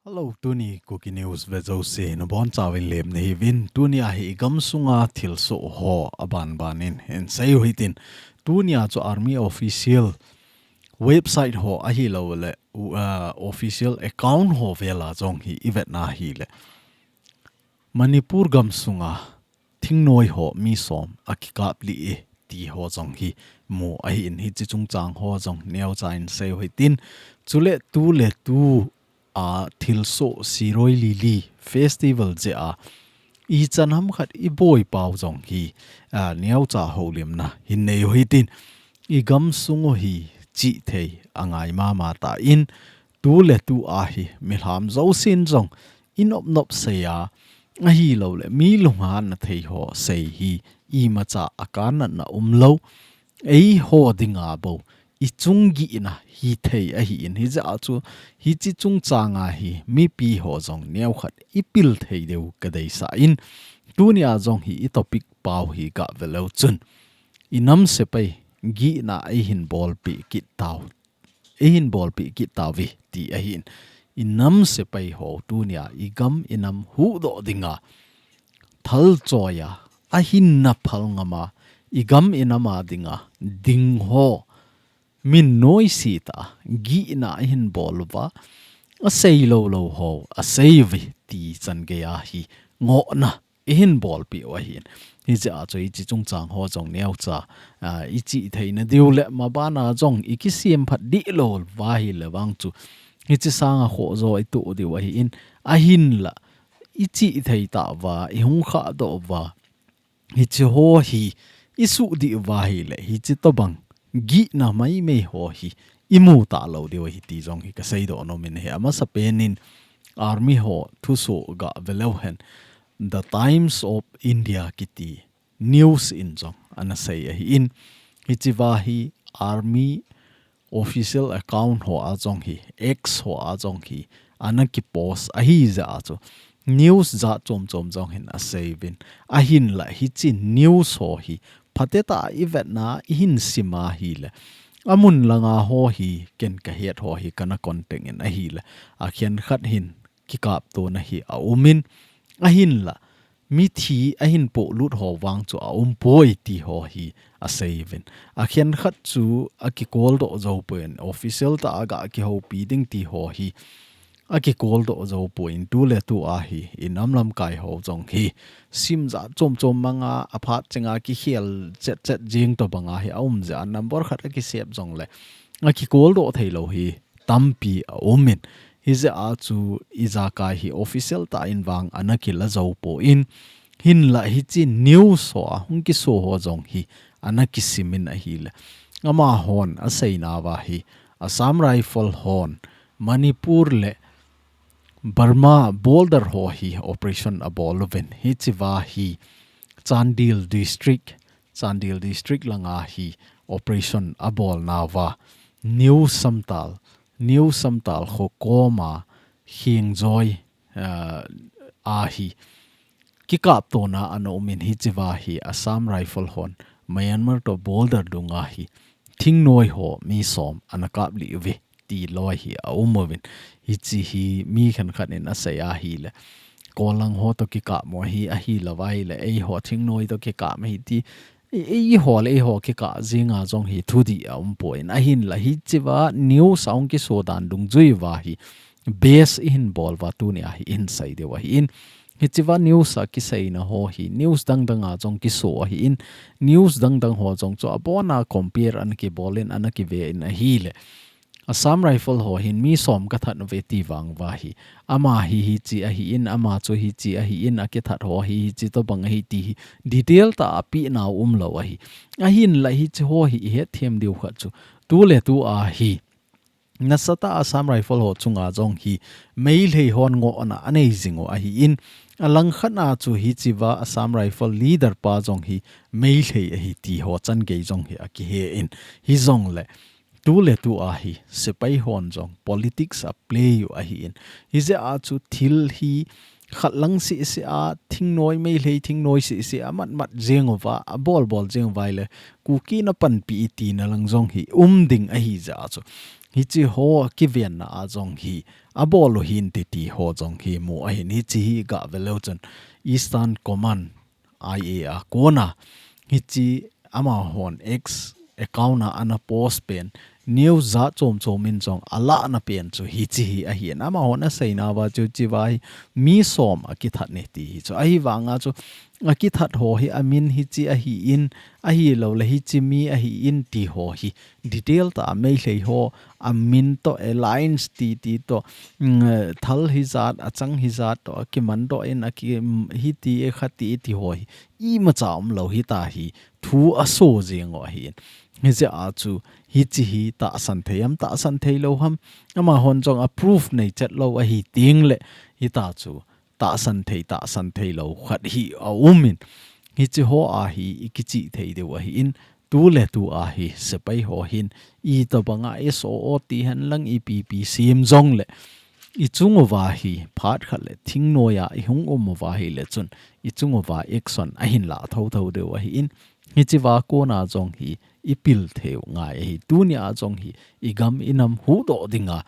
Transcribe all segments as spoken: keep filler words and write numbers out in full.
Hello, tuni Kuki News ve jouse nabonchauvin lemna hiuvin, tunia hi i gamsunga thilsoh ho abanbanin hin seiu hitin, tunia chu Army official website ho ahilouleh, uh, official account ho vela jong hi i vetna hile, Manipur gamsunga thingnoi ho mi som akikap lih e ti ho jong hi mu ahin, hiche chungchang ho jong neocha in seiu hitin, chule tuletu a thilsoh Shirui Lily Festival jeh a ichan ham khat i boipau jong hi, a, neocha houlimna hin neiu hitin, i gamsung u hi chihthei angai mama tan, tuletu a hi milham jousen jong i nopnop seiya, ahilouleh mi lunghanna thei ho sei hi imacha akanatna umlou, eiho dinga bou i chung gihna hithei ahin, hijeh a chu hiche chungchanga hi mipi ho jong neokhat i pil thei diu kadeisah in, tunia jong hi i topic pau hi gah veleu chun, i nam sepai gihna eihin bolpeh kit tau, eihin bolpeh kit tauve ti ahin, i nam sepai ho tunia i gam i nam huhdoh dinga, thalchoiya, ahinna phalngama, i gam i nama dinga ding ho, min noise tah a gihna ahin bol uva, aseilou lou ho aseiuve ti changeiya hi ngohna ihin bolpeh u ahin. Hijeh a chu hiche chungchang ho jong neocha, a, i chihtheina diu le mabana jong i kisemphat dihlou uva ahile vang chu, hiche sanga khohjo i toh diu ahin, ahinla i chihthei tauva, i hung khahdoh uva, hiche ho hi i suhdih uva ahile, hiche tobang gihna maimai ho hi i mu talou diu ahi ti jong hi kaseidoh nomin ahi. Amasapenin Army ho thusoh gah veleu hen, The Times of India kiti news in jong ana sei ahin, hichea hi Army official account hoa jong hi, X hoa jong hi, ana kipost ahijeh a chu news jat chomchom jong hin aseiuvin, ahinla hiche news ho hi phatecha a i vetna ihin sima ahile, amun langa ho hi ken kahet ho hi kana contact in ahile, akhenkhat hin kikaptona hi aumin, ahinla mithi ahin pohlut ho vang chu aumpoi ti ho hi aseiuvin, akhenkhat chu akikoldoh joupoin, official tah a gah kihoupi ding ti ho hi akikoldoh joupoin, tuletu a hi i nam lamkai ho jong hi sim jat chomchom manga aphat chenga kikhel chetchet jeng tobanga hi aum jeh a, number khat akisave jongle akikoldoh theilou hi tampi aumin, hijeh a chu ijakai hi official tah in vang ana kila joupon, hinla hiche news hoa hung kiso ho jong hi ana kisimin ahile, amahon aseinauva hi Assam Rifle hon Manipur le Burma border ho hi operation abol uvin, hichea hi Chandel District, Chandel District langa hi operation abolnauva, New Samtal, New Samtal kho koma Khengjoi, ah, a hi kikaptona ana umin, hichea hi Assam Rifle hon Myanmar to border dunga hi thingnoi ho mi som ana kaplih uve ti loi hi aum uvin, hiche hi mi khenkhat in asei ahile, Kolang ho to kikap mo hi ahilouva ahile, eiho thingnoi to kikap ahi ti, ei, eiho le eiho kikah jenga jong hi thudih aumpon, ahinla hichea news a hung kiso dan dungjuiya hi base ihin bol uva tunia hi ihin sei diu ahin, hichea news a kiseina ho hi news dangdanga jong kiso ahin, news dangdang ho jong chu abona compare ana kibolin, ana kiven ahile, Assam Rifle ho hin mi som kathat uve ti vanguva hi, ama hi hiche ahin, ama chu hiche ahin, akithat ho hi hiche tobang ahi ti hi detail tah a apehnau umlou ahi. Ahinla hiche ho hi ihet them diu khat chu, tuletu a hi nasatah a Assam Rifle ho chunga jong hi Meitei hon ngohna anei jingu ahin, alangkhat a chu hichea Assam Rifle leader pa jong hi Meitei ahi ti ho changei jong hi akihen, hijongle tuletu a hi sepai hon jong politics aplay u ahin, hijeh a chu thil hi khat lang sehseh a, thingnoi, Meitei thingnoi sehseh a matmat jenguva, abolbol jenguva ahile, Kuki napanpi e tina lang jong hi um ding ahijeh a chu, hiche ho kivenna a jong hi abol u hinte ti ho jong hi mu ahin, hiche hi gah ve leu chun Eastern Command I A a kona hiche amahon X account a ana post pen news jat chom chom in jong alahna pen chu hiche hi ahin, amahon aseina uva chu hiche uva hi mi som akithat e ti hi chu ahivanga chu akithat ho hi amin hiche ahin, ahilouleh hiche mi ahin ti ho hi detail tah a Meitei ho amin toh, alliance ti ti toh, mm, thal hijat, achang hijat toh akiman doh in aki, mm, hiti e khati e ti ho hi imacha umlou hita hi thu aso jeng u ahin. Hijeh a chu hiche hi tahsan thei ham, tahsan thei lou ham, amahon jong a proof nei chet lou ahi teng leh hita chu tahsan thei, tahsan thei lou khat hi aum in, hiche ho a hi ikichih thei diu ahin, tu le tu a hi sepai ho hin itobang a S O O ti hen lang ipi ipi sem jong leh ichung uva hi phat khat leh thingnoi a ihung um uva ahileh chun ichung uva action ahin lah thotho diu ahin, hiche uva kona jong hi ipil thei u ngai ahi. Tuni a jong hi igam inam huhdoh dinga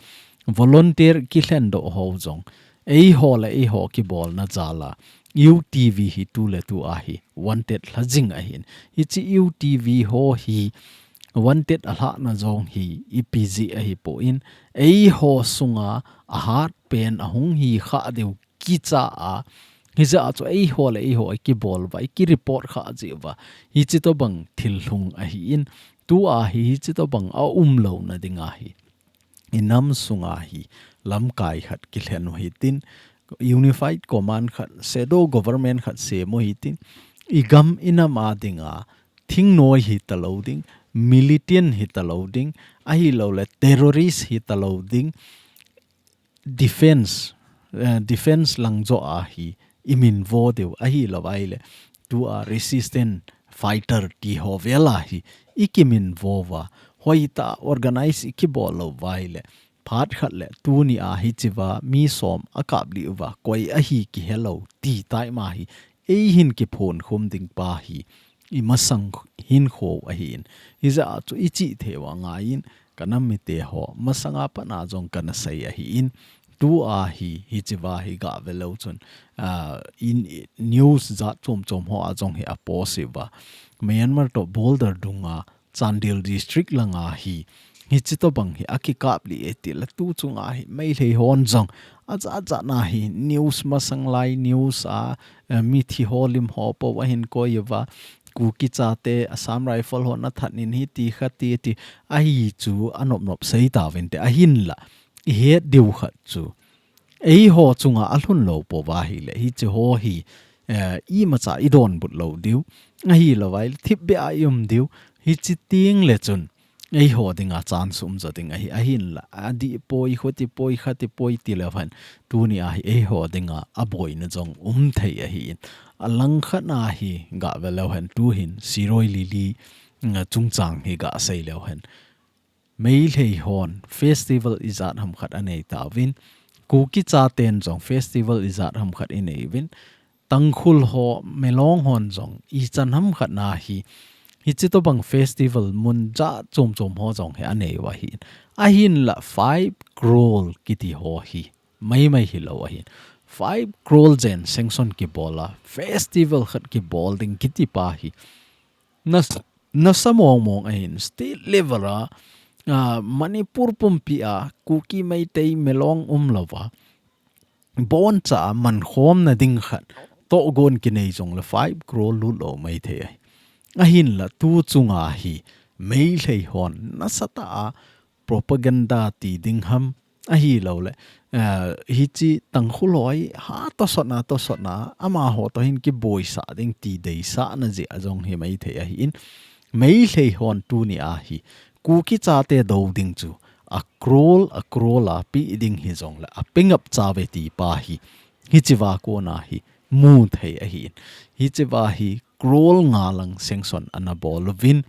volunteer kilhen doh ho jong eiho le eiho kibolna jal a U T V hi tu le tu a hi wanted lha jing ahin. Hiche U T V ho hi wanted alhahna jong hi ipi jeh ahi poi, eiho sunga ahat pen ahung hi kha diu kicha a, hijeh a chu eiho le eiho ikibol uva, iki report kha jeh uva, hiche tobang thil lhung ahin, tu a hi hiche tobang aum louna dinga hi inam sunga hi lamkai khat kilhen u hitin, unified command khat, shadow government khat sem u hitin, igam inam a dinga thingnoi hita lou ding, militant hita lou ding, ahilouleh terrorist hita lou ding, defense, eh, defense lang joh a hi imin vo diu ahilou vaileh, tu a resistance fighter ti ho vel a hi ikimin vo uva, hoitah a organize ikibol lou vaileh, phat khat leh tuni a hiche uva mi som akaplih uva koi ahi kihelou ti tai ma hi eihin kiphon khum ding pa hi imasang hinkho ahin. Hijeh a chu ichih thei u angaiyin, kanam mite ho masanga pat a jong kana sei ahin, tu a hi hiche uva hi gah ve leu chun, ah, in, news jat chom chom ho a jong hi apost uva, Myanmar toh border dunga Chandel district langa hi hiche tobang hi akikaplih e ti leh, tu chunga hi Meitei hon jong ajat jat na hi news, masang lai news a, eh, mithi ho lim ho po ahin koi uva, Kuki chate Assam Rifle hon athat in hiti khati ti ahi chu anop nop sei tauvinte, ahinlah ihet diu khat chu eiho chunga alhun lou po uva ahileh, hiche ho hi, eh, imacha idonbut lou diu, ahilou vaileh thipbeh a ium diu, hiche teng leh chun eiho dinga chance um jo ding ahi, ahinlah adih poi, khuti poi, khati poi ti leu hen, tuni a hi eiho dinga aboina jong um thei ahin, alang khat a hi gah ve leu hen, tu hin Shirui Lily, mm, chungchang hi gah sei leu hen, Meitei hon festival ijat ham khat anei tauvin, Kuki chaten jong festival ijat ham khat inei uvin, Tangkhul ho, Milong hon jong ichan ham khat na hi hiche tobang festival mun jat chom chom ho jong hi anei u ahin, ahinlah five crore kiti ho hi maimai hilou ahin, five crore jen sanction kibol a festival khat kibol ding kiti pa hi nasa, nasa mong mong ahin, state level a, ah, Manipur pumpi a Kuki, Meitei, Milong umlouva, boncha a mankhomna ding khat tohgon kinei jongleh five crore lut lou maithei ahi. Ahinlah tu chunga hi Meitei hon nasatah a propaganda ti ding ham, ahilouleh, eh, hiche Tangkhul ho hi ha tosotna, tosotna, amaho toh hin kiboisah ding ti deisahna jeh a jong hi maithei ahin, Meitei hon tuni a hi Kuki chate dou ding chu a crore, a crore a pe ding hijongleh ape ngap chauve ti pa hi hichea kona hi mu thei ahin. Hichea hi crore nga lang sanction ana bol uvin,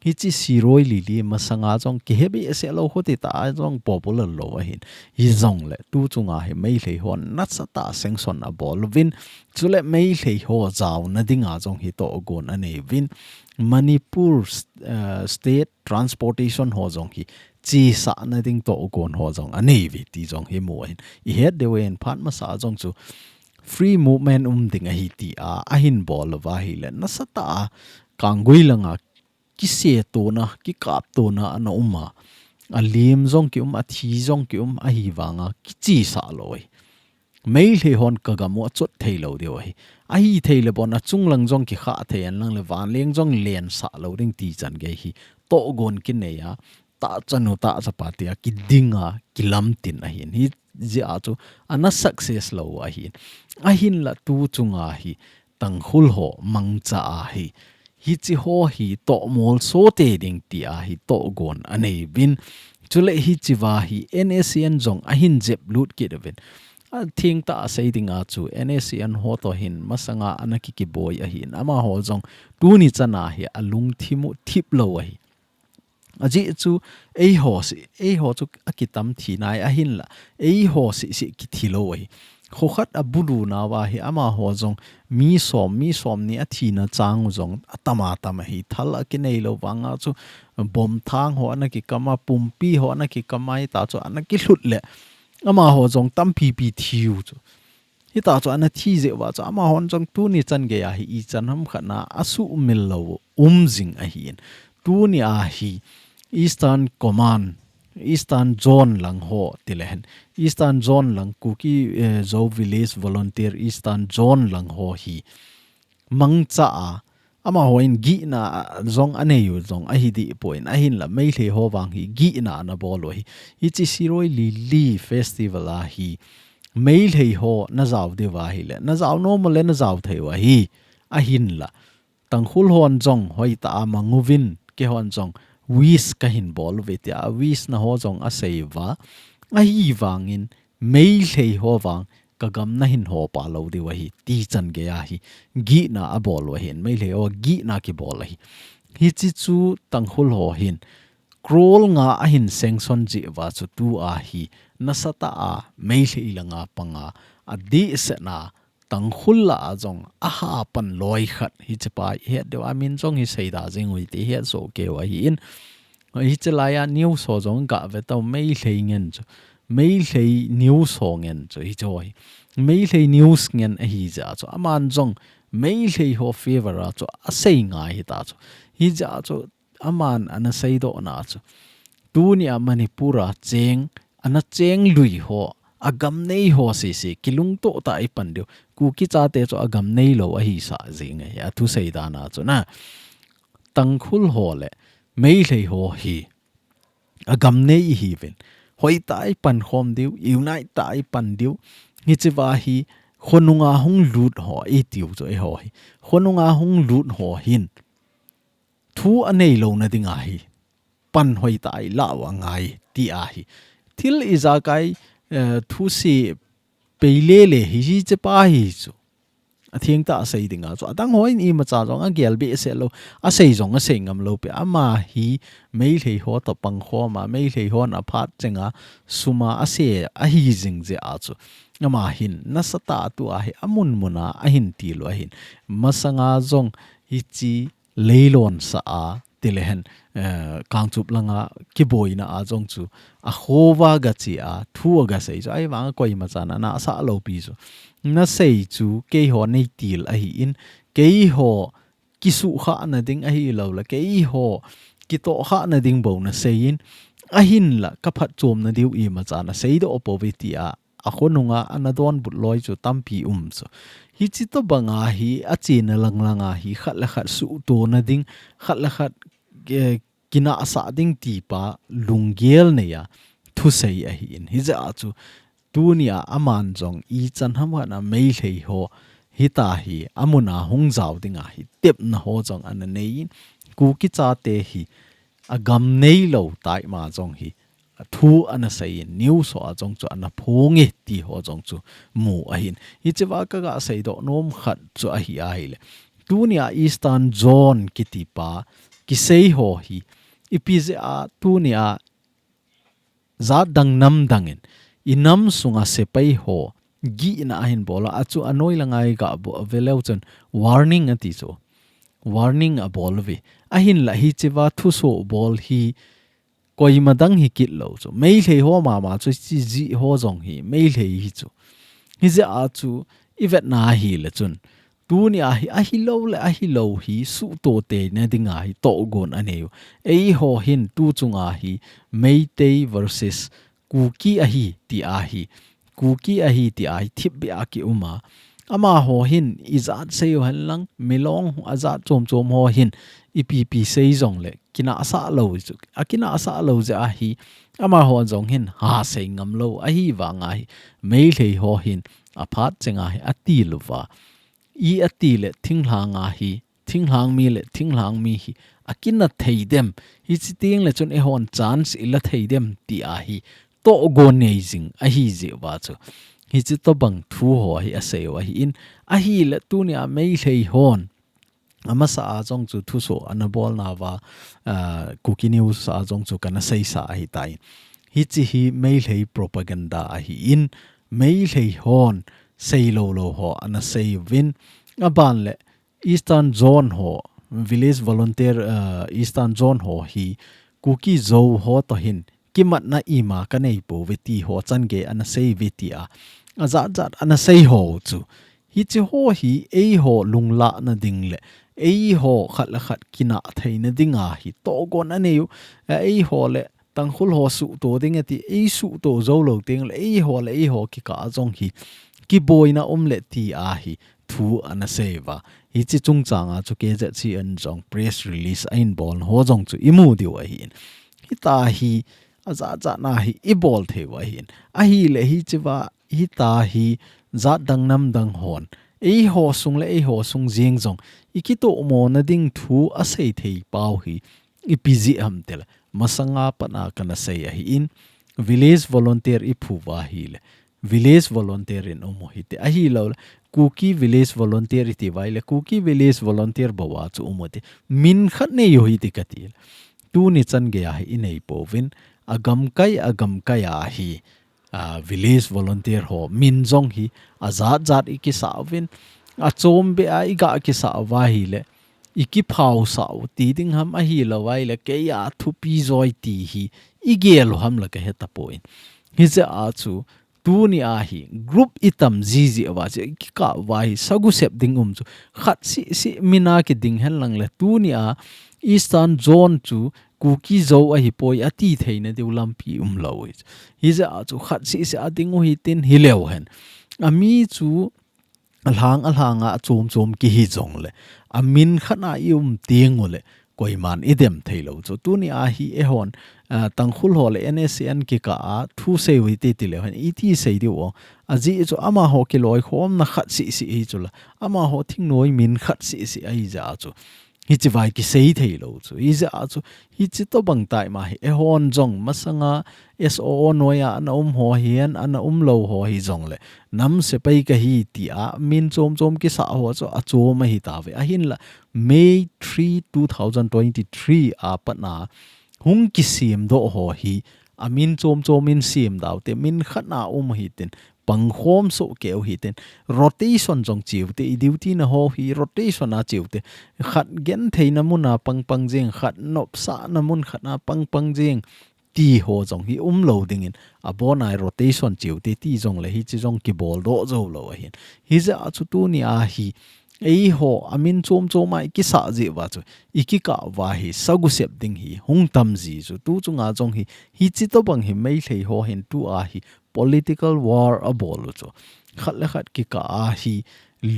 hiche Shirui Lily masanga jong kihe behseh lou, khuti tah a jong popular lou ahin. Hijongleh tu chunga hi Meitei hon nasatah a sanction abol uvin, chuleh Meitei ho jaona dinga jong hi tohgon anei uvin, Manipur, eh, State Transportation ho jong hi chesahna ding tohgon ho jong anei uve ti jong hi mu ahin. I het diu ahin, phat masa jong chu free movement um ding ahi tia ahin bol uva ahile, nasatah a Kanggui langa kisetona, kikaptona ana um a, alim jong kium, athi jong kium, ahivanga kichesah lou ahi. Meitei hon kagam u achot thei lou diu ahi. Ahithei le bon achung lang jong kikhah thei, ahilouleh vanleng jong lensah lou ding ti chan gei hi tohgon kinei a, tahchanu tahchapa tia kiding a, kilamtin ahin. Hijeh a chu ana success lou ahin. Ahinla tu chunga hi Tangkhul ho mangcha ahi. Hichi ho hi tohmol soh tei ding tia hi tohgon anei uvin. Chule hichiva hi N S C N jong ahin jep lut kit uvin. Athengtah a sei dinga chu N S C N ho toh hin masanga ana kikiboi ahin. Amaho jong tuni chana hi alungthim u thip lou ahi. Ajeh chu eiho seh, eiho chu akitam thi nai ahinla, eiho seh seh kithi lou ahi. Kho khat a bulu nauva hi amaho jong mi som, mi som ni athina chang u jong atam atam ahi. Thal akinei lou vanga chu bomb thang ho ana kikam a, pumpi ho ana kikam a, hita chu ana kilhut le amaho jong tampi pi thi u chu. Hita chu ana thi jeh uva chu amahon jong tuni chan gei a hi ichan ham khat na asuhmil lou um jing ahin. Tuni a hi Eastern Command, Eastern Zone lang ho ti le hen, Eastern Zone lang Kuki, eh, Zo Village Volunteer Eastern Zone lang ho hi mangcha a, amaho in gihna jong anei u jong ahi deh poi, ahinla Meitei ho vang hi gihna ana bol u ahi. Hichi Shirui Lily Festival a hi Meitei ho najao diu ahile, najao nom u le najao thei u ahi. Ahinla Tangkhul hon jong hoitah a mang uvin, keihon jong wish kahin bol uve tia wish na ho jong asei uva. Ahivangin Meitei ho vang kagam nahin hopa lou diu ahi ti chan gei a hi gihna abol u ahin. Meitei ho gihna kibol ahi. Hichi chu Tangkhul ho hin crore nga ahin sanction jeh uva chu tua hi nasatah a Meitei langa panga adehset na Tangkhul lah a jong ahapan loi khat, hichepa ihet diu amin jong hi seida jing u hite, ihet soh kei u ahin. Hiche laiya news ho jong gave tau, Meitei ngen chu, Meitei news ho ngen chu hiche ho hi. Meitei news ngen ahi jeh a chu aman jong Meitei ho favor a chu asei ngai hita chu. Hijeh a chu aman ana seidoh na chu, tuni a Manipur a cheng, ana cheng lui ho, agam nei ho seh seh kilungtoh tah a ipan diu. Kuki chate chu agam nei lou ahi sah jing ahi, athusei dan a chu na. Tangkhul ho le Meitei ho hi agam nei ihiuvin, hoitah a ipan khom diu, unite tah a ipan diu. Hichea hi khonunga hung lut ho itiu chu eiho hi. Khonunga hung lut ho hin thu anei louna ding ahi. Pan hoitah a ilah u angai ti ahi. Thil ijakai, eh, thusei pei lele hi hichepa hi chu. Athengtah a sei ding a chu. Adang hon imacha jong agel behseh lou. Asei jong asei ngam lou peh. Ama hi Meitei ho toh pangkhom a, Meitei hon aphat chenga sum a asei ahi jing jeh a chu. Ama hin nasatah a tua hi amun mun a ahin til u ahin. Masanga jong hichi leilon sa a, ti le hen, eh, Kangchup langa kiboina a jong chu, akhova gache a, thu agasei chu, ahivang koima chan ana sah lou pi chu. Nasei chu, keiho neitil ahin, keiho kisuhkhah na ding ahilouleh, keiho kitohkhah na ding bou nasei in, ahinla kaphatchomna diu imacha nasei doh pouve tia, akhonunga ana donbut loi chu tampi um chu. Hichi tobanga hi achena lang langa hi khat le khat suhtona ding, khat le khat, eh, kinahsah ding tipa lunggel nei a thusei ahin. Hijeh a chu tunia aman jong ichan ham khat a Meitei ho hita hi amun a hung jao ding ahi tepna ho jong ana nei in, Kuki chate hi agam nei lou tai ma jong hi thu ana sei in, news ho a jong chu ana phong e ti ho jong chu mu ahin. Hichea kaga seidoh nom khat chu ahi ahile, tunia Eastern Zone kitipa kisei ho hi ipi jeh a tunia jat dang nam dang in inam sunga sepai ho gihna ahin bol a, achu anoi langa iga ve leu chun warning ati chu. Warning abol uve. Ahinla hichea thuso bol hi koima dang hi kit lou chu. Meitei ho mama chu chi ji ho jong hi, Meitei hi chu. Hijeh a chu, i vetna hi le chun. Tuni a hi, ahi lou le, ahi lou hi, suhto te na ding a hi, togon a nei u. Ei ho hin, tu chung a hi, Meitei versus Kuki ahi, ti a hi. Kuki ahi, ti a hi, thip bia ki um a. Ama ho hin, i jat sei u hen lang, Milong a jat chom chom ho hin, i pi pi sei jong le, kina sa lou chu. A kina sa lou jeh a hi, ama ho jong hin, ha sei ngam lou, ahi vang a hi, Meitei ho hin, a phat cheng a hi, a ti lou va. I a ti le, thinglhang a hi, thinglhang mi le, thinglhang mi hi, a kina thei dem, hi chi ting le chun e hon chance i la thei dem, ti a hi, togon nei jing, ahi jeh va chu. Hi chi to bang thu ho hi a sei u ahi in, ahi le tuni a Meitei hon, a masa a jong chu thuso ana bol na va, ah, Kuki News a jong chu kana sei sa ahi tai. Hi chi hi Meitei propaganda ahi in, Meitei hon sei lou lou ho ana sei vin, a ban le Eastern Zone ho, Village Volunteer, ah, Eastern Zone ho hi Kuki Zo ho to hin, kimatna ima ka nei pou ve ti ho chan gei ana sei ve ti a. A jat jat ana sei ho chu. Hi chi ho hi ei ho lunglah na ding le, ei ho khat le khat kina thei na ding a hi togon a nei u, a ei ho le Tangkhul ho suhto ding a ti, ei suhto jou lou ting le, ei ho le ei ho kikah a jong hi, kiboina um le ti a hi, thu ana sei va. Hi chi chung chang a chu K Z C N jong press release a in bol ho jong chu i mu diu ahi in. Hi ta hi, a jat jat na hi, i bol thei u ahi in. Ahi le hi chi va, hi ta hi, jat dang nam dang hon. Ei ho sung le ei ho sung jing jong, i kitomo na ding thu a sei thei pau hi, i pi ji ham te le. Masanga pat a kana sei ahi in, village volunteer i phu va hi le, village volunteer in um u hi te ahi lou le, Kuki village volunteer i ti vai le, Kuki village volunteer bou a chu um u te, min khat nei u hi ti ka ti le. Tuni chan gei a hi i nei pou vin, a gamkai, a gamkai a hi, a, village volunteer ho, min jong hi, a jat jat i kisa vin, a chom be a i ga kisa va hi le, i kiphau sa u ti ding ham ahi lou vai le, kei a thupi joi ti hi, i gel u ham la ka he ta poi. Hi jeh a chu, tuni a hi, group i tam ji ji a va chu, i kikah va hi, sagu sep ding um chu, khat si si min a ki ding hen lang le, tuni a, Eastern Zone chu, Kuki Zo ahi poi a ti thei na diu lampi um lou hi. Hi jeh a chu, khat si si a ding u hi tin hi leu hen. A mi chu, a lhang, a lhang a, a chom chom ki hi jong le, a min khat a i um ting u le, koiman i dem thei lou chu. Tuni a hi e hon, a, Tangkhul ho le N S C N kikah a, thu sei u hi ti ti leu hen, i ti sei diu o. A ji chu ama ho kiloikhom na khat si si hi chu la. Ama ho thingnoi min khat si si ahi jeh a chu. Hi chi vai ki sei thei lou chu. Hi jeh a chu. Hi chi to bang tai ma hi. E hon jong masanga S O O noi a ana um ho hi hen, ana um lou ho hi jong le. Nam sepai ka hi ti a, min chom chom kisa ho chu a chom ahi ta ve. A hin la, May three, two thousand twenty-three a pat na hung kisem doh ho hi, a min chom chom in sem dau te, min khat na um hi tin, pangkhom so keu hi tin, rotation jong chiu te, i duty na ho hi, rotation a chiu te, khat gen thei na mun a pang pang jing, khat nop sa na mun khat na pang pang jing, ti ho jong hi um lou ding in, a bon ai rotation chiu te, ti jong le hi chi jong kibol doh jou lou ahin. Hi jeh a chu tuni a hi, ei ho, a min chom chom a i kisa ji va chu, i kikah va hi, sagu sep ding hi, hung tam ji chu, tu chunga jong hi, hi chi to bang hi, Meitei ho hin tu a hi, political war a bol u chu. Khat le khat kikah a hi,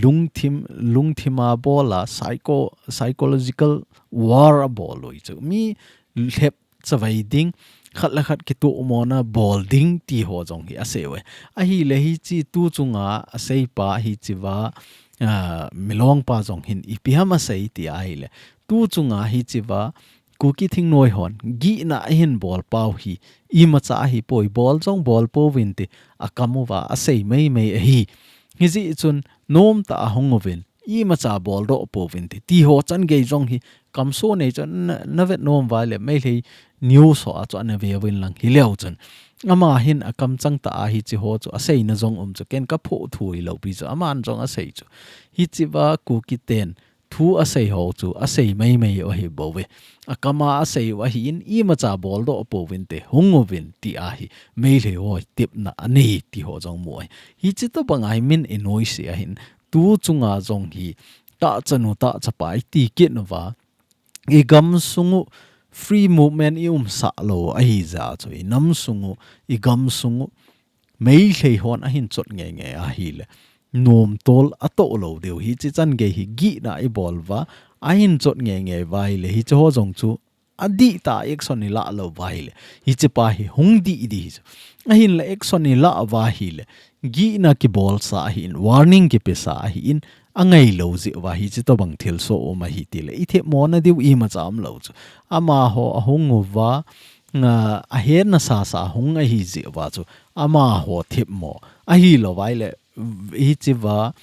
lungthim, lungthim a bol a, psycho, psychological war a bol u hi chu. Mi lhep chavai ding, khat le khat kitomo na bol ding ti ho jong hi a sei u e. Ahi le hi chi tu chunga a sei pa hi chi va, a, Milong pa jong hin ipi ham a sei ti ahi le. Tu chunga hi chi va, Kuki thingnoi hon, gihna a hin bol pau hi, imacha ahi poi bol jong bol pou vin ti, a kam u va a sei mei mei ahi. Hi jeh chun, nom ta a hung u vin, imacha bol doh pou vin ti, ti ho chan gei jong hi, kam so nei chun na, na vet nom vai le, Meitei news ho a chu ana ve vin lang hi leu chun. Ama hin a kam chang ta a hi chi ho chu, a sei na jong um chu, ken ka pho thui lou pi chu, aman jong a sei chu. Hi chi va Kuki ten, thu asei ho chu, asei maimai u ahi bouve. Akam a asei u ahin, imacha boldoh pouvinte, hung uvin ti ahi, Meitei ho tepna anei ti ho jong mu ahi. Hichi tobang ahi min inoise ahin, tu chunga jong hi, tahchanu tahchapa iti kit uva, i gamsung u free movement i umsah lou ahi jeh chu, i namsung u, i gamsung u, Meitei hon ahin chot ngeingei ahile, nomtol atoh lou diu. Hichi chan gei hi gihna i bol uva, ahin chot ngeingei uva ahile, hichi ho jong chu adih tah a action i lah lou uva ahile, hichi pa hi hung dih dih hi chu. Ahinla action i lah uva ahile, gihna kibolsa ahin, warning kipesa ahin, angai lou jeh uva hichi tobang thilsoh um ahi tile, i themmo na diu imacha umlou chu. Amaho ahung uva, nga, ahetna sasa hung ahi jeh uva chu, amaho themmo. Ahilou uva ahile, hichi uva,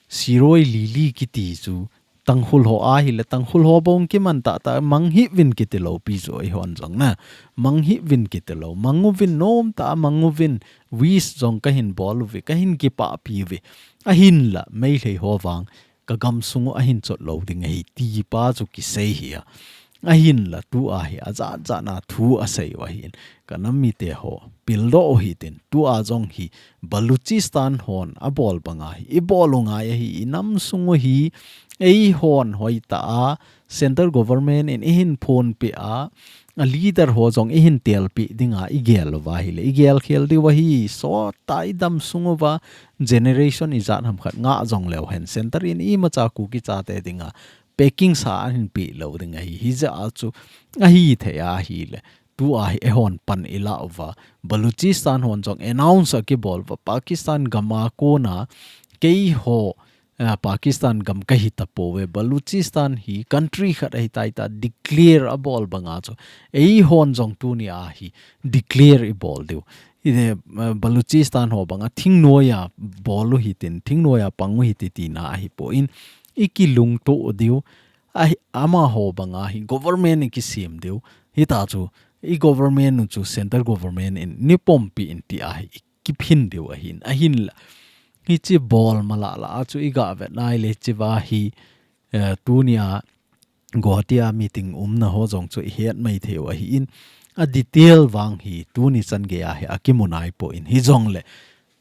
Shirui Lily kiti chu, Tangkhul ho ahile, Tangkhul ho bou kiman tahtah, mang hih uvin kiti lou pi chu, eihon jong na. Mang hih uvin kiti lou. Mang uvin nomtah a, mang uvin wish jong kahin bol uve, kahin kipahpi uve. Ahinla, Meitei ho vang, ka gamsung u ahin chot lou ding ahi, ti pa chu kisei hi a. Ahinla, tu ahi, ajat jat na thu asei u ahin. Ka nam mite ho, pildoh u hitin, tu a jong hi, Baluchistan hon abol banga hi, i bol u ngai ahi, i namsung u hi, eihon hoitah a, central government in eihin phonpeh a, a leader ho jong eihin telpeh dinga i gel uva ahile, i gelkhel diu ahi, sot tah a i damsung uva, generation ijat ham khat ngah jong leu hen, centre in imacha Kuki chate dinga, packing sa ahin peh lou ding ahi, hijeh a chu, ahithei ahile, tu a hi eihon pan i lah uva, Baluchistan hon jong announce akibol uva, Pakistan gam a kona, keiho, ah, Pakistan gam kahi tapouve, Baluchistan hi country khat ahitai tia declare abol banga chu, eihon jong tuni a hi declare i bol diu. I, eh, Baluchistan ho banga thingnoi a bol u hitin, thingnoi a pang u hite tina ahipon, i kilungto diu, ahi, amaho banga hi government i kisem diu, hita chu, i government u chu central government in nei pompi in ti ahi, i kiphin diu ahin, ahinla. Hichi bol mala la a chu i gavet nai le hichi uva hi, eh, tuni a Guwahati a meeting umna ho jong chu i het maithei u ahin, a detail vang hi tuni chan gei a hi akimu naipon, hijongle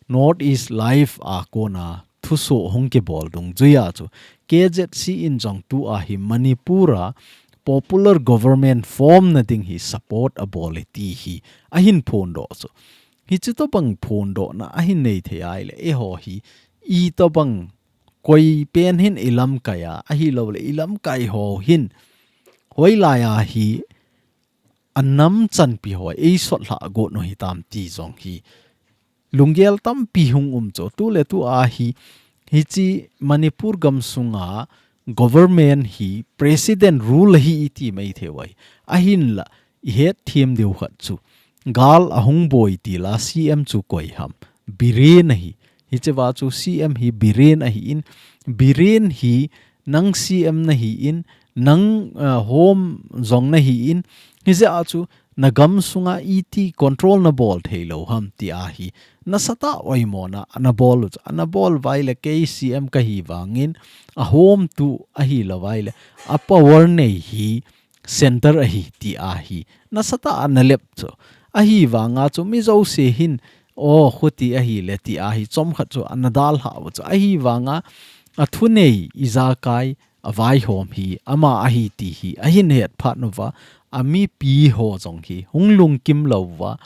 North East Live a kona thusoh hung kibol dungjuia chu K Z C in jong tu a hi Manipur a popular government form na ding hi support abol e ti hi ahin phondoh chu. Hichi tobang phondohna ahin nei thei ahile, eiho hi itobang koi pen hin i lamkai a, ahilouleh i lamkai ho hin hoilai a hi a nam chanpi ho ei sotlhah got u hitam ti jong hi lunggel tampi hung um chu. Tu le tu a hi, hichi Manipur gamsunga government hi president rule ahi i ti maithei u ahi. Ahinla, i hetthem diu khat chu, gal ahung boi til a C M chu koi ham? Biren ahi. Hichea chu C M hi Biren ahin, Biren hi nang C M nahin, nang, ah, home jong nahin, hijeh a chu na gamsunga iti control nabol thei lou ham ti ahi. Nasatah a oimona nabol u chu, nabol uva ahile kei C M kahi vangin, a home tu ahilou va ahile, a power nei hi center ahi ti ahi. Nasatah a nalep chu. Ahivanga chu mi jouse hin, o, khuti ahile ti ahi, chomkhat chu ana dalhah u chu. Ahivanga a thunei ijakai a vaihom hi ama ahi ti hi ahin het phat uva, a mipi ho jong hi hung lungkim lou uva,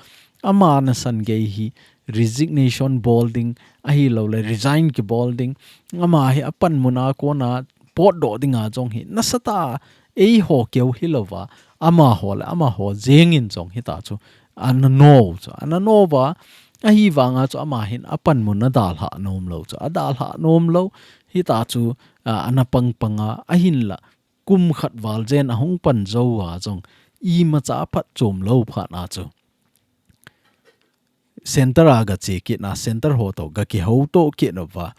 ama nasan gei hi resignation bol ding, ahilouleh resign kibol ding, ama hi a panmun a kona potdoh dinga jong hi nasatah a eiho keu hilouva, amaho le amaho jengin jong hita chu ana nou chu, ana nou va, ahivanga chu ama hin a panmun a dalhah nom lou chu, a dalhah nom lou, hita chu, a, ana pangpang a, ahinla kum khat val jen ahung pan jou a jong imacha a phatchom lou phat a chu center a gache kit na, center ho toh gakihouto kit uva,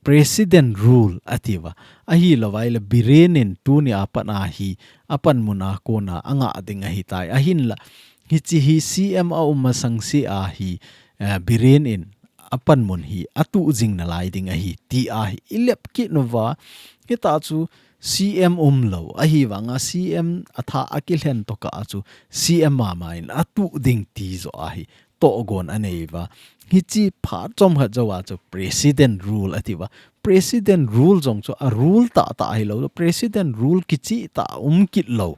President rule ati uva. Ahilou va ahile Biren in tuni a pat a hi a panmun a kona angah ding ahitai. Ahinla, hiche hi C M a um masang se a hi, eh, Biren in a panmun hi atuh jing nalai ding ahi ti ahi. I lep kit uva, hita chu C M umlou, ahivanga C M a tha a kilhen tokah a chu C M mama in a tuh ding ti joh ahi, tohgon a nei uva. Hichi phat chomkhat jou a chu President Rule a ti uva. President Rule jong chu a rule tahtah ahilou, President Rule kicheh tah um kit lou.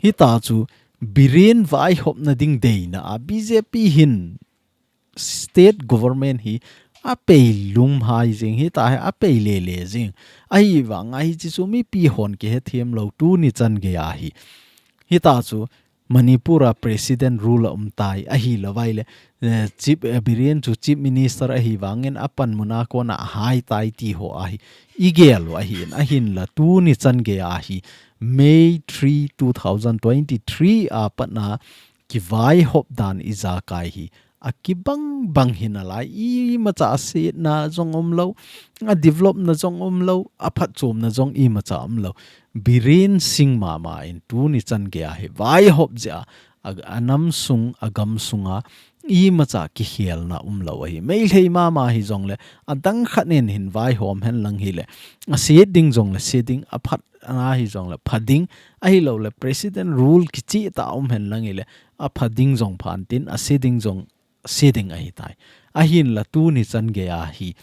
Hita chu Biren vaihopna ding deina a B J P hin state government hi a pei lumhai jing, hita hi a pei lele jing. Ahivanga hichi chu mipi hon kihethem lou tuni chan geiya hi. Hita chu Manipur a President Rule a um tai, ahilou vaile, eh, Chief, eh, Biren chu Chief Minister ahivangin a panmun a kona a hai tai ti ho ahi. I gel u ahin, ahinla tuni chan geiya hi May three, two thousand twenty-three a patna kivaihop dan ijakai hi a kibang bang hinalai, imacha a setna jong umlou, a developna jong umlou, a phatchomna jong imacha umlou. Biren Singh mama in tuni chan geiya hi vaihop jeh a, a, a nam sung, a gam sunga imacha kikhelna umlou ahi. Meitei mama hijongle, adang khat in hin vaihom henlang hile, a set ding jongle set ding, a phat ana hijongle pha ding, ahilouleh President Rule kicheh tah a um henlang hile, a pha ding jong pha intin, a se ding jong se ding ahitai. Ahinla tuni chan geiya hi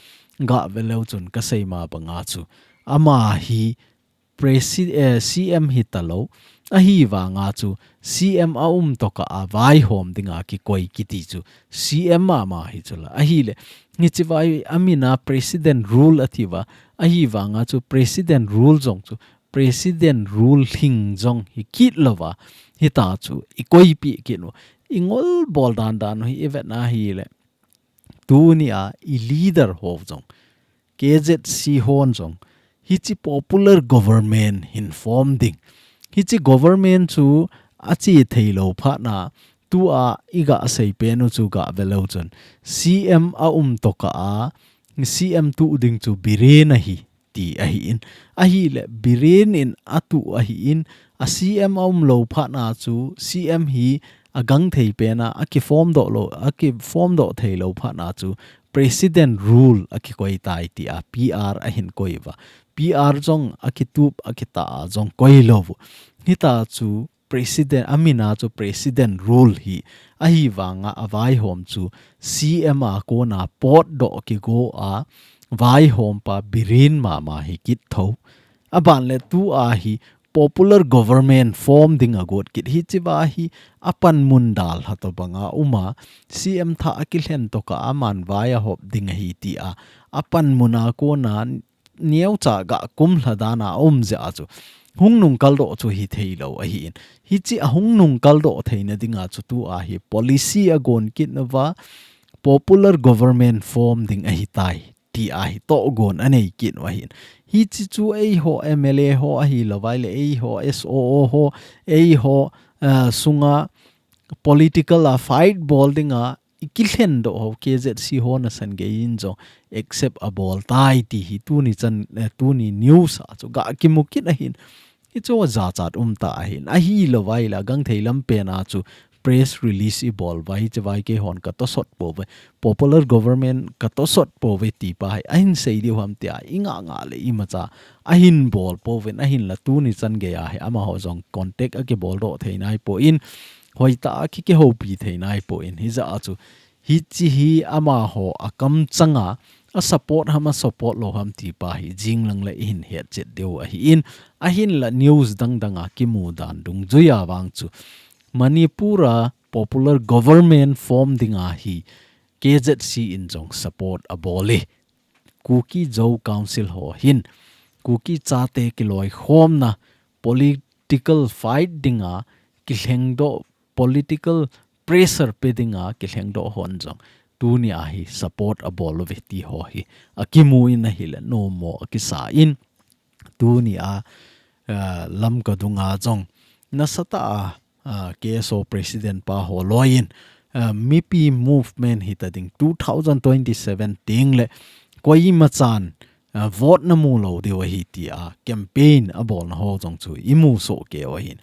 gah veleu chun kasei ma banga chu, ama hi presi-, eh, C M hitalou, ahivanga chu C M a um tokah a vaihom dinga kikoi kiti chu C M mama hi chula. Ahile, hichi vai a min a President Rule a ti uva, ahivanga chu President Rule jong chu President Rule lhing jong hi kit louva, hita chu i koipeh kit u. I ngol bol dan dan u hi i vet na hile, tunia i leader ho jong, K Z C hon jong, hichi popular government hin form ding. Hichi government chu a che thei lou phat na, tua i gah sei pen u chu gah veleu chun, C M a um tokah a, C M tuh ding chu Biren ahi ti ahin. Ahile, Biren in a tuh ahin, a C M a um lou phat na chu, C M hi a gangthei pen a, a kiform doh lou, a kiform doh thei lou phat na chu, President Rule a kikoi tai tia P R a hin koi uva. P R jong a kitup a kitah a jong koi lou u. Hita chu President, a min a chu President Rule hi, ahivanga a vaihom chu C M a kona potdoh kigo a, vaihom pa Biren mama hi kit tho. A ban le tua hi popular government form ding a got kit, hichi va hi a panmun dalha tobanga um a, C M tha a kilhen tokah a aman vai a hop ding ahi tia, a panmun a kona neocha gah kumlha dan a um jeh a chu hung nung kaldoh chu hi thei lou ahin. Hichi a hung nung kaldoh theina dinga chu tua hi policy a gon kit nauva, popular government form ding ahitai tia hi tohgon a nei kit u ahin. Hichi chu eiho M L A ho ahilou vaile, eiho S O O ho, eiho, ah, sunga political a fight bol dinga i kilhen doh ho K Z C ho nasan gei in jong accept a bol tai ti hi tuni chan, eh, tuni news a chu gah kimu kit ahin. Hichu jachat um ta ahin. Ahilou vaile, gangthei lam pen a chu press release i bol uva, hichi vai keihon ka tosot pouve. Popular government ka tosot pouve ti pa hi ahin sei diu ham tia i ngah ngah le imacha ahin bol pouvin, ahinla tuni chan geiya hi amaho jong contact a kibol doh thei nai poi, hoitah a ki, kihoupi thei nai poi. Hijeh a chu hichi hi amaho a kamchanga a support ham a support lou ham ti pa hi jinglang le i hin hetchet diu ahin. Ahinla news dang dang a kimu dan dungjuiya vang chu Manipur a popular government form dinga hi K Z C in jong support a bol e. Kuki Zo Council ho hin Kuki chate kiloikhomna political fight dinga kilhengdoh, political pressure pe dinga kilhengdoh hon jong tunia hi support a bol uve ti ho hi a kimu in ahile, nommo a kisa in tunia, ah, Lamka dunga jong nasatah a, ah, K S O president pa ho loi in, ah, mipi movement hita ding two thousand twenty-seven teng le koimachan, ah, vote na mu lou diu ahi tia campaign a bolna ho jong chu i mu soh kei u ahin.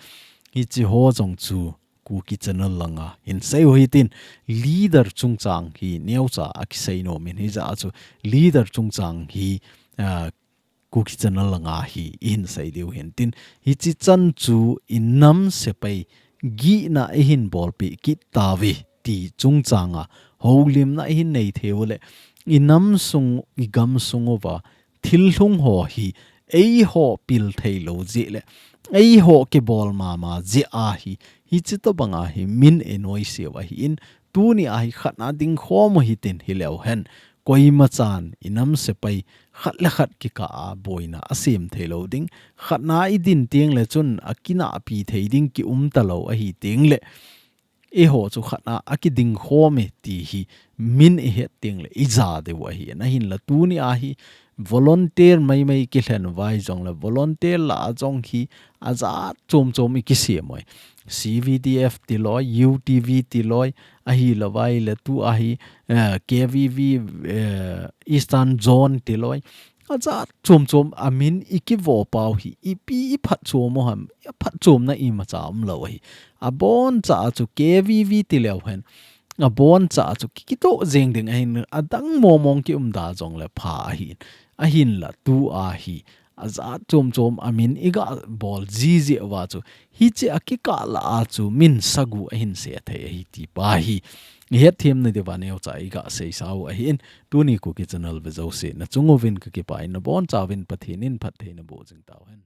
Hichi ho jong chu Kuki channel langa hin sei u hitin, leader chungchang hi neocha a kisei nom in, hijeh a chu leader chungchang hi, ah, Kuki Channel langa hi ihin sei diu hin tin, hichi chan chu inam sepai gihna ihin bolpi kit tauve ti chungchanga houlimna ihin nei thei u le, inam sung, igam sung uva thil lhung ho hi eiho pil thei lou jeh le, eiho kibol mama jeh ahi, hichi tobanga hi min einoise u ahin, tuni a hi khatna dingkhom u hitin hileu hen, koima chan inam sepai khat le khat kikah a boina asem thei lou ding, khatna idin teng le chun akinahpi thei ding kium talou ahi teng le, eiho chu khatna akidingkhom e ti hi min ihet teng le ija diu ahi. Ahinla tuni a hi volunteer maimai kilhen uva hijongle volunteer lah a jong hi ajat chom chom ikisem uve. C V D F tilou, U T V tilou, ahilouva ahile tu a hi, eh, K V V, eh, Eastern Zone tilou. Ajat chom chom amin ikivo pau hi, ipi iphatchom u ham, iphatchomna imacha umlou ahi. Aboncha chu K V V tileu hen. Aboncha chu kikitoh jeng ding ahin, adang mong mong kium da jongle pha ahin. Ahinla tu a hi, ajat chom chom amin iga bol jiji uva chu, hichi a kikah lah a chu min sagu ahin se thei ahi ti pa hi ihet them na diuva neocha iga seisa u ahin, tuni Kuki Channel ve jouse nachung uvin kakipah in, nabonchauvin Pathen in phattheina boh jing tauhen.